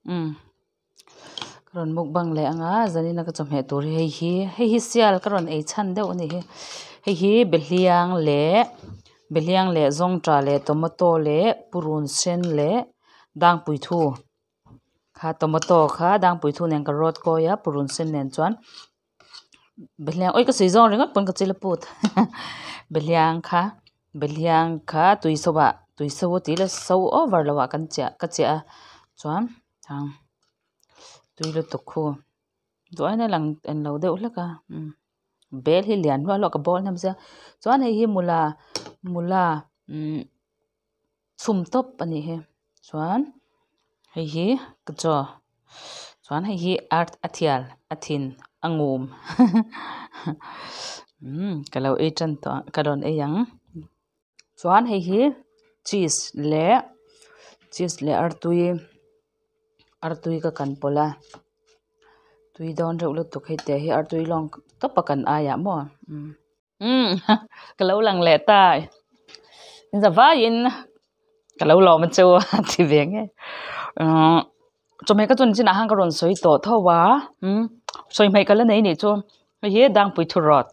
Umm ka rawn mukbang leh ang a zanin a ka chawhmeh tur hi hei hi hei hi sial ka rawn ei chhan deuh a ni hi hei hi behliang leh behliang leh zawngtah leh tomato leh purun sen leh dangpuithu kha tomato kha dangpuithu nen ka rawt kawi a purun sen nen chuan behliang oi ka sawi zawng ringawt pawn ka chil a put behliang kha behliang kha tui so ah tui so a tih la so over lo ah kan chiah ka chiah a chuan tui lutuk khu duh aiin a lang en lo deuh hlek a umm bel hi lian hluah hluah ka bawl hnem sia chuan hei hi mula mula umm chhum tawp a nih hi chuan hei hi ka chaw chuan hei hi ar a thial a thin a ngum umm ka lo ei tan tawh ka rawn ei ang chuan hei hi cheese leh cheese leh artui artui ka kan pawlh a tui dawn reuh lutuk hei te hi artui lawng tawp a kan aiah maw umm. Umm ka lo lang leh ta in zavaiin ka lo lawm a chu a ti ve nge umm chawhmeh ka chun chinah khan ka rawn sawi tawh tho a umm sawi hmaih ka la nei anih chu hei hi dangpui thu rawt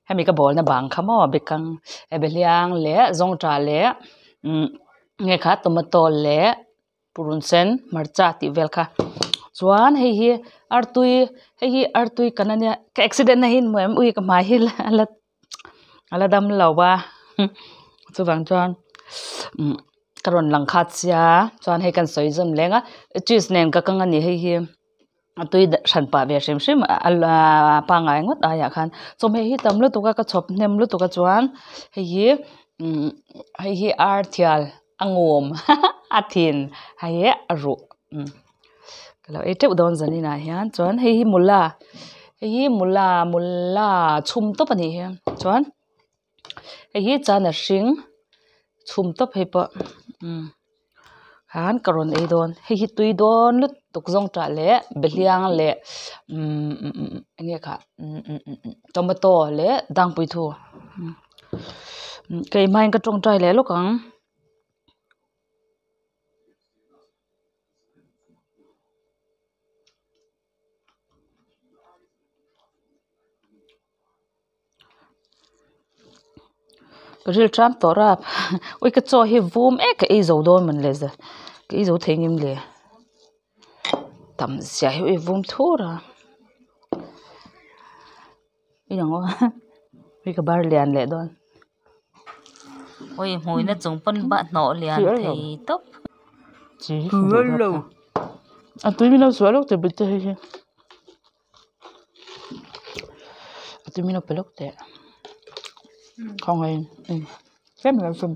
hemi ka bawlna bang kha maw bekang he behliang leh zawngtah leh umm nge kha tomato leh. Purun sen hmarcha tih vel kha chuan hei hi artui hei hi artui kan ania ka accident na hi in hmu em ui ka hmai hi a la a la dam lo a chuvang chuan umm ka rawn lang khat sia chuan hei kan sawi zawm leng a cheese nen ka kang ani hei hi a tui hran pah ve hrim hrim a pangngai ngawt aiah khan chawhmeh hi tam lutuk a ka chhawp hnem lutuk a chuan hei hi umm hei hi ar thial a ngawm a thin hei hi a ruh umm ka lo ei teuh dawn zanin ah hian chuan hei hi mula hei hi mula mula chhum tawp a nih hi chuan hei hi chana hring chhum tawp hei pawh umm khan ka rawn ei dawn hei hi tui dawn lutuk zawng tah leh behliang leh umm eng nge khah umm tomato leh dangpui thu ka ei hmain ka tawngtai leh lawk ang. Ka ril ṭam tawh rap ui ka chaw hi vum ek ka ei zo dawn mawn le za ka ei zo thei ngem le tam zia hi ui vum thur a i ang aw ui ka bar lian leh dawn. Ui hmuina chung pawn bah hnawh lian thei tawp. A tui min lo suah lawk teh bute hei hi. A tui min lo pe lawk teh khawngaih in tlem lo chum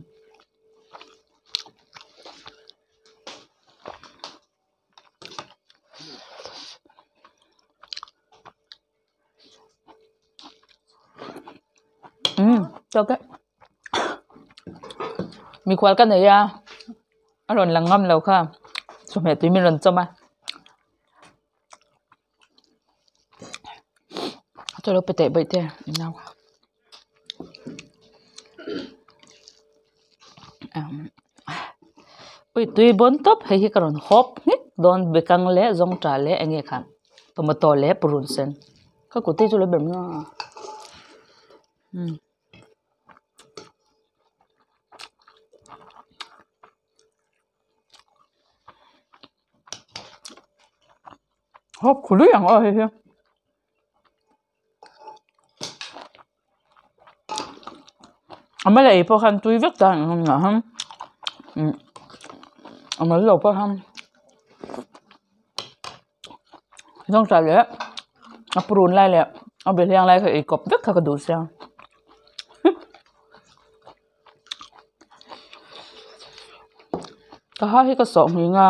umm tawk e mikhual ka nei a a rawn lang ngam lo kha chawhmeh tui min rawn chawm a. Chaw lo pe teh baih te nau ui tui bawn tawp hei hi ka rawn hawp nghek dawn bekang leh zawngtah leh eng nge kha tomato leh purun sen ka kut te chu lo ber mai a umm. Hawp khului ang aw hei hi a mal ei pawh khan tui vek ta ang a ham a mal lo pawh ham zawngtah leh a purun lai leh a behliang lai kha ei kawp vek kha ka duh sia. Ka ha hi ka sawh hming a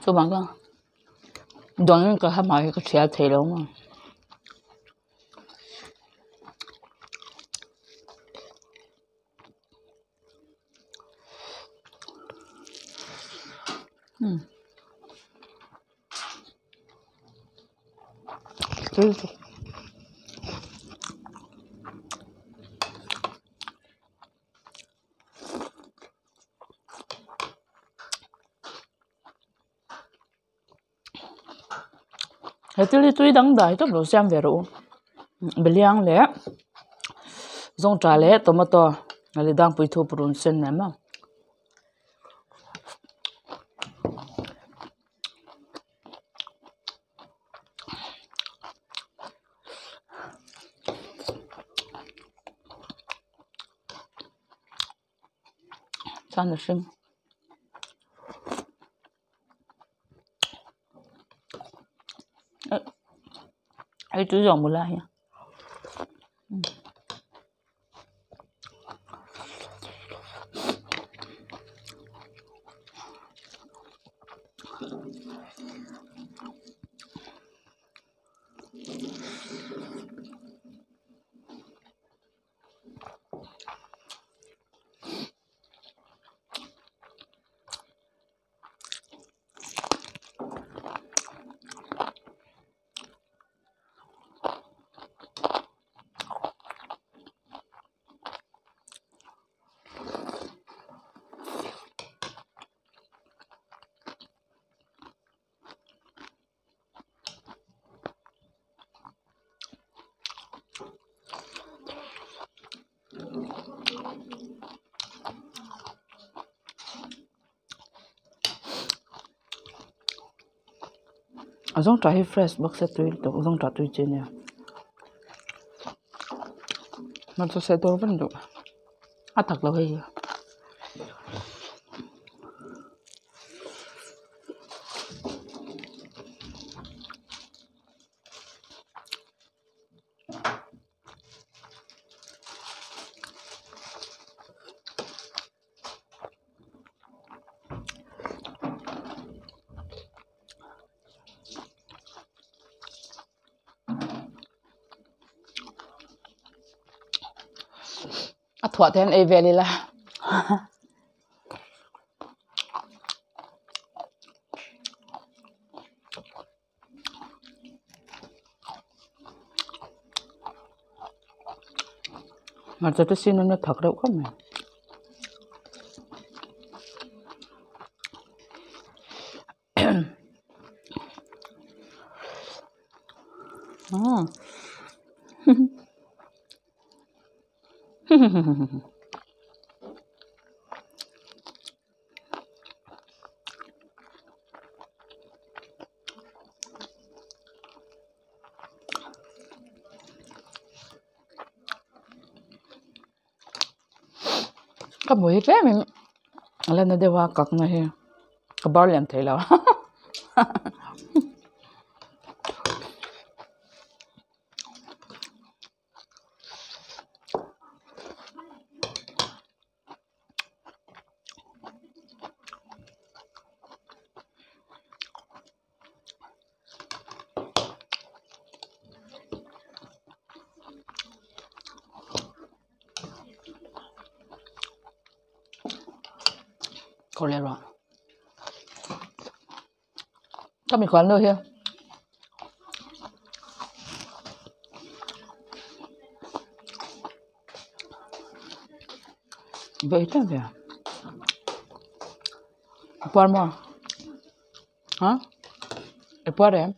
chuvang chuan dawng ka ha hmai hi ka thial thei lo maw. He thil hi tui dangdai tawp lo siam ve rawh u beliang leh zawngṭah leh tomato leh dangpui thu purun sen nen maw. Chuan a hring. Hei chu zawng bula hi. A zawngṭah hi fresh bawk se tui lutuk zawngṭah tui chi ania hmarcha seh tur vek duh a tak lo hei hi. A thuah te hian ei vel ila hmarcha te sin an la thak reuh khawp mai. Ka hmu hi tlem in a la na deuh a kak na hi ka bar lian thei lo Khawr leh ruah ka mikhual nu hi Vậy ta về Puar maw? Ha? I puar em?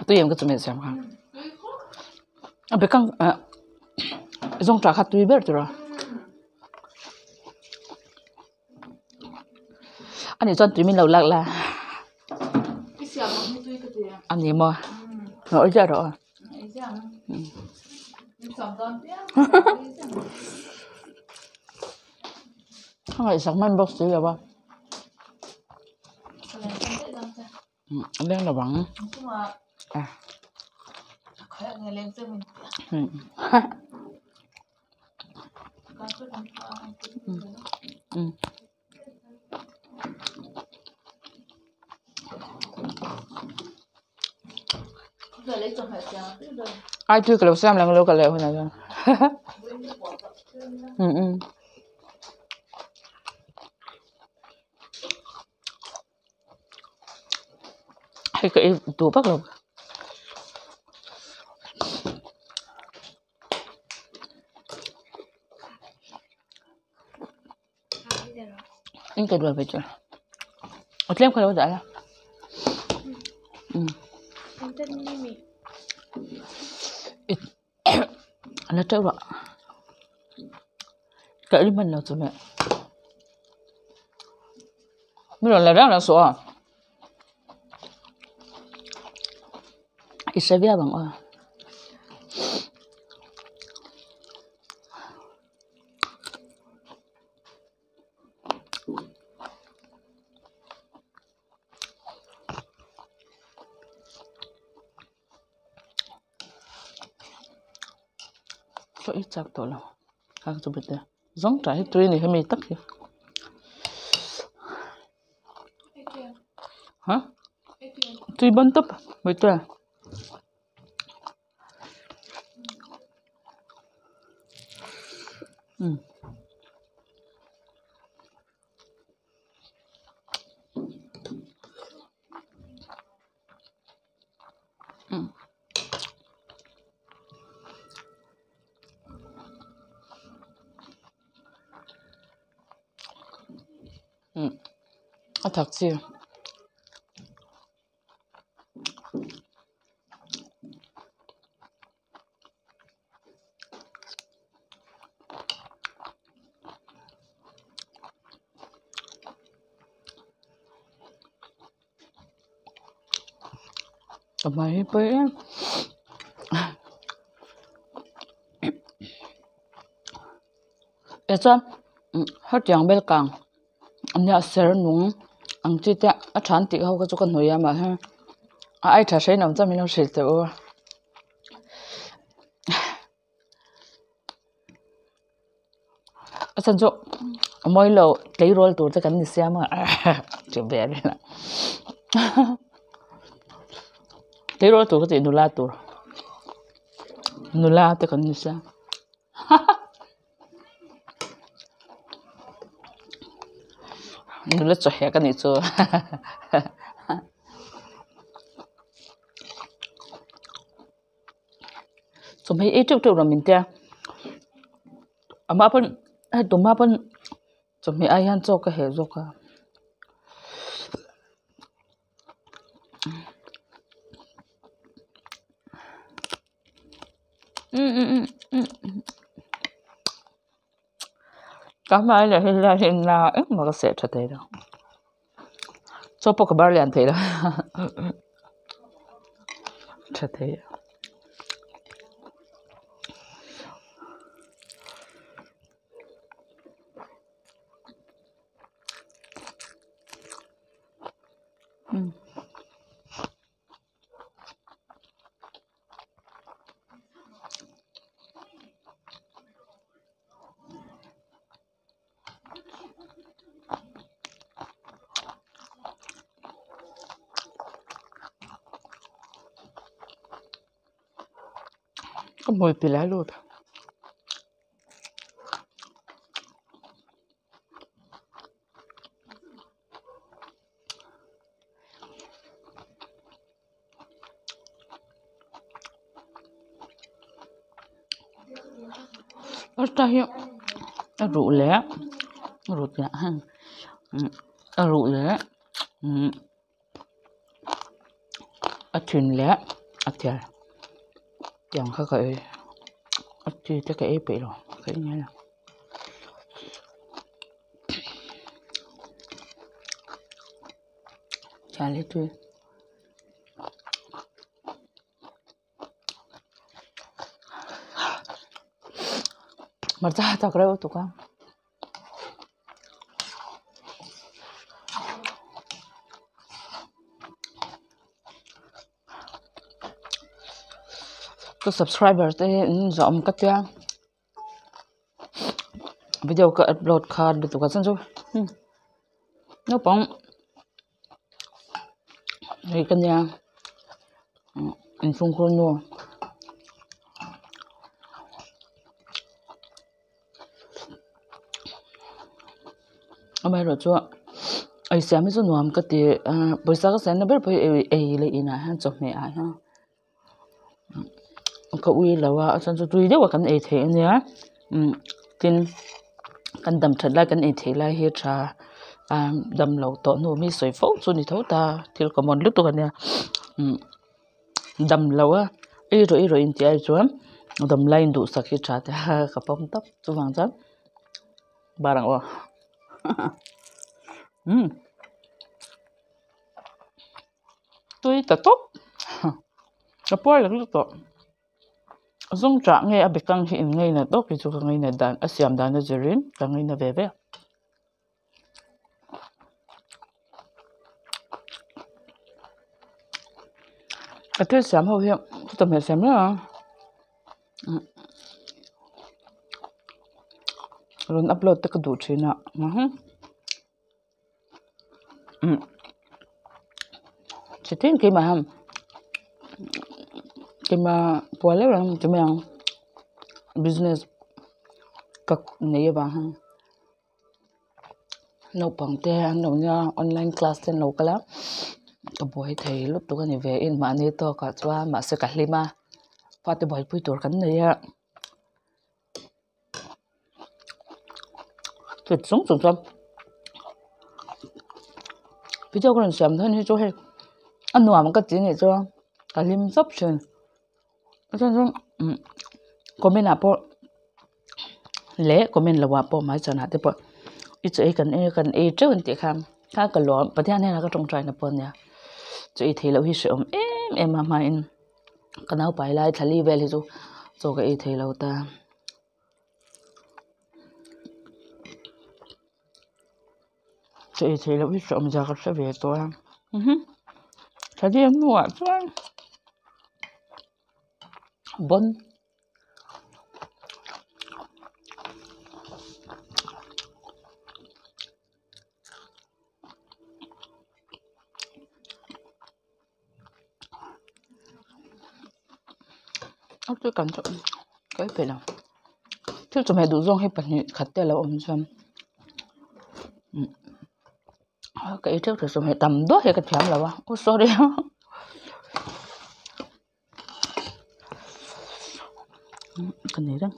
Tui em ka chumeh siam kha. A bekang zawngṭah kha tui ber tur a. Ani chuan tui min lo lak la. Ani maw? Rawh ziah rawh. A ngaihsak hman bawk si lo a. A leng lo ang. Ai tui ka lo siam lang lo ka leh hunah chuan hei ka ei duh vak lo. In ka duat ve chu a tlem kha lo dah la. La teuh rah ka ei hman lo chu meh mi rawn la reng reng suh aw i hre viau ang aw. Chaw ei chak tawh lo ang chu bete zawng tah hi tui a ni hemi tak hi ha tui ban tawp bete. A thak chi. Ka hmai hi pawi em tichuan hetiang bel kang nia ser nung ang chi te a than tih ho kha chu ka hnawih a mahse a ai tha hrein awm chuan min lo hrilh teh u a. A chhan chu a mawi lo tleirawl tur te kan ni siam a tih ve a vel a tleirawl tur ka tih nula tur nula te kan ni siam nula chawheh ka nih chu chawhmeh ei teuh teuh rawh min tia amah pawn hei tumah pawn chawhmeh ai hian chaw ka heh zawk a. Ka hmai leh hi lai hi na engmah ka seh tha thei lo chaw pawh ka bar lian thei lo tha thei. Ka hmui pilh a lut. Pasta hi a ruh leh a ruh piah heng a ruh leh a thin leh a tel tiang kha ka ei a chi te ka ei peih lo ka ei ngai lo. Hmarcha tak reuh lutuk a. Ka subscriber te hi an zawh awm ka tia. Video ka upload kha lutuk a chuan chu naupang hei ka nia inchhungkhur nu amaherawhchu ei siam hi chu nuam ka ti a pawisa ka siamna ber pawh hi ei leh inah hian chawhmeh ah hian. Ka ui lo a a chuan chu tui deuh a kan ei theih ania tin kan dam that lai kan ei theih lai hi a tha a dam loh tawh hnu mi sawi fo chu ni tho ta thil common lutuk ania. Dam lo a ei rawh ei rawh in tih ai chuan dam laiin duhsak hi tha te a ka pawm tawp chuvang chuan bar ang aw umm tui ta tawp ka puar lek lek tawh zawng chah nge a bekang hi in ngaina tawp hi chu ka ngaina dan a siam dan a zirin ka ngaina ve ve. A thil siam ho hi ka chawhmeh siam reng a rawn upload te ka duh thin a chitin keimah hian keimah pual deuh reng ti mai ang business ka nei avang hian. Naupang te an lo nia online class te an lo kal a ka buai thei lutuk a ni ve in mahni tawkah chuan mahse ka hlim a fate buaipui tur kan nei a chut chung chung chuan video ka rawn siam dawn hi chu hei a nuam ka ti anih chuan ka hlim sawp thin a chuan chuan comment ah pawh. Leh comment loh ah pawh hmaichhan ah te pawh i chaw ei kan ei kan ei teuh an tih khan kha ka lawm Pathian hnenah ka tawngtai na pawh a nia chaw ei theih loh hi hrehawm em em a hmain ka naupai lai thla li vel hi chu chaw ka ei thei lo ta. Chaw ei theih loh hi hrehawm zia ka hre ve tawh a thla li a hnuah chuan bawn. Thil chawhmeh duh zawng hi pahnih khat te a lo awm chuan ka ei teuh teuh chawhmeh tam duah hi ka thiam lo a oh sorry. Ka nei reng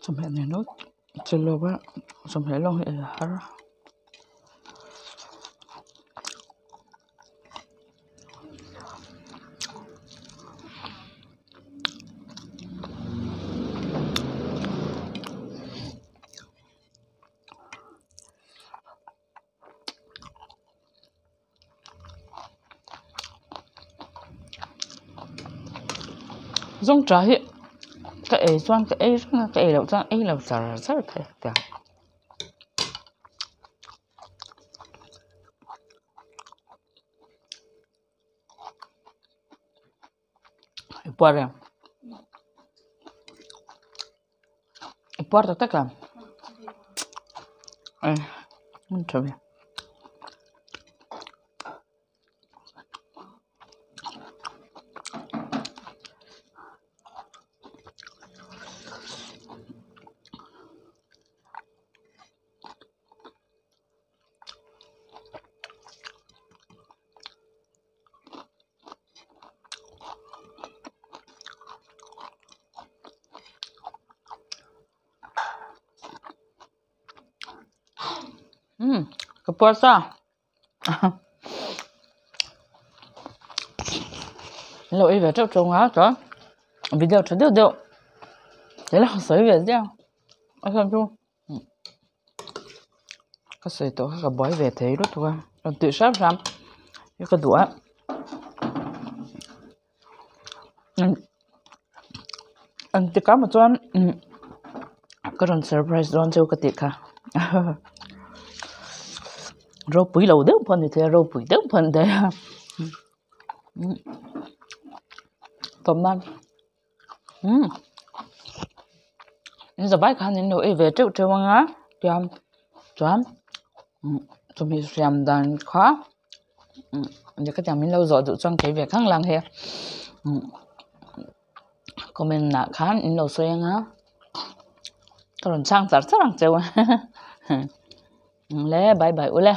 chawhmeh nen lo chilh lo va chawhmeh lawng hi ei a har a. Zawngṭah hi ka ei chuan ka ei reng a ka ei loh chuan ei lo char char thei a tiang. I puar em i puar tak tak em mun tha ve. Ka puar sa an lo ei ve teuh teuh ang a chuan video tha deuh deuh tel a sawi ve ziah a chhan chu. Ka sawi tawh kha ka buai ve thei lutuk a rawn tih hram hram hi ka duh a engtik ah maw chuan ka rawn surprise dawn cheu ka tih kha ropui lo deuh pawh a ni thei a ropui deuh pawh a ni thei a tawp nan. Umm in zavai khan in lo ei ve teuh teuh ang a tiang chuan chawhmeh siam dan kha lehkha tiang min lo zawh duh chuan kei ve khang lang he comment ah khan in lo sawi ang a ka rawn chhang char char ang cheu a le bye bye ule.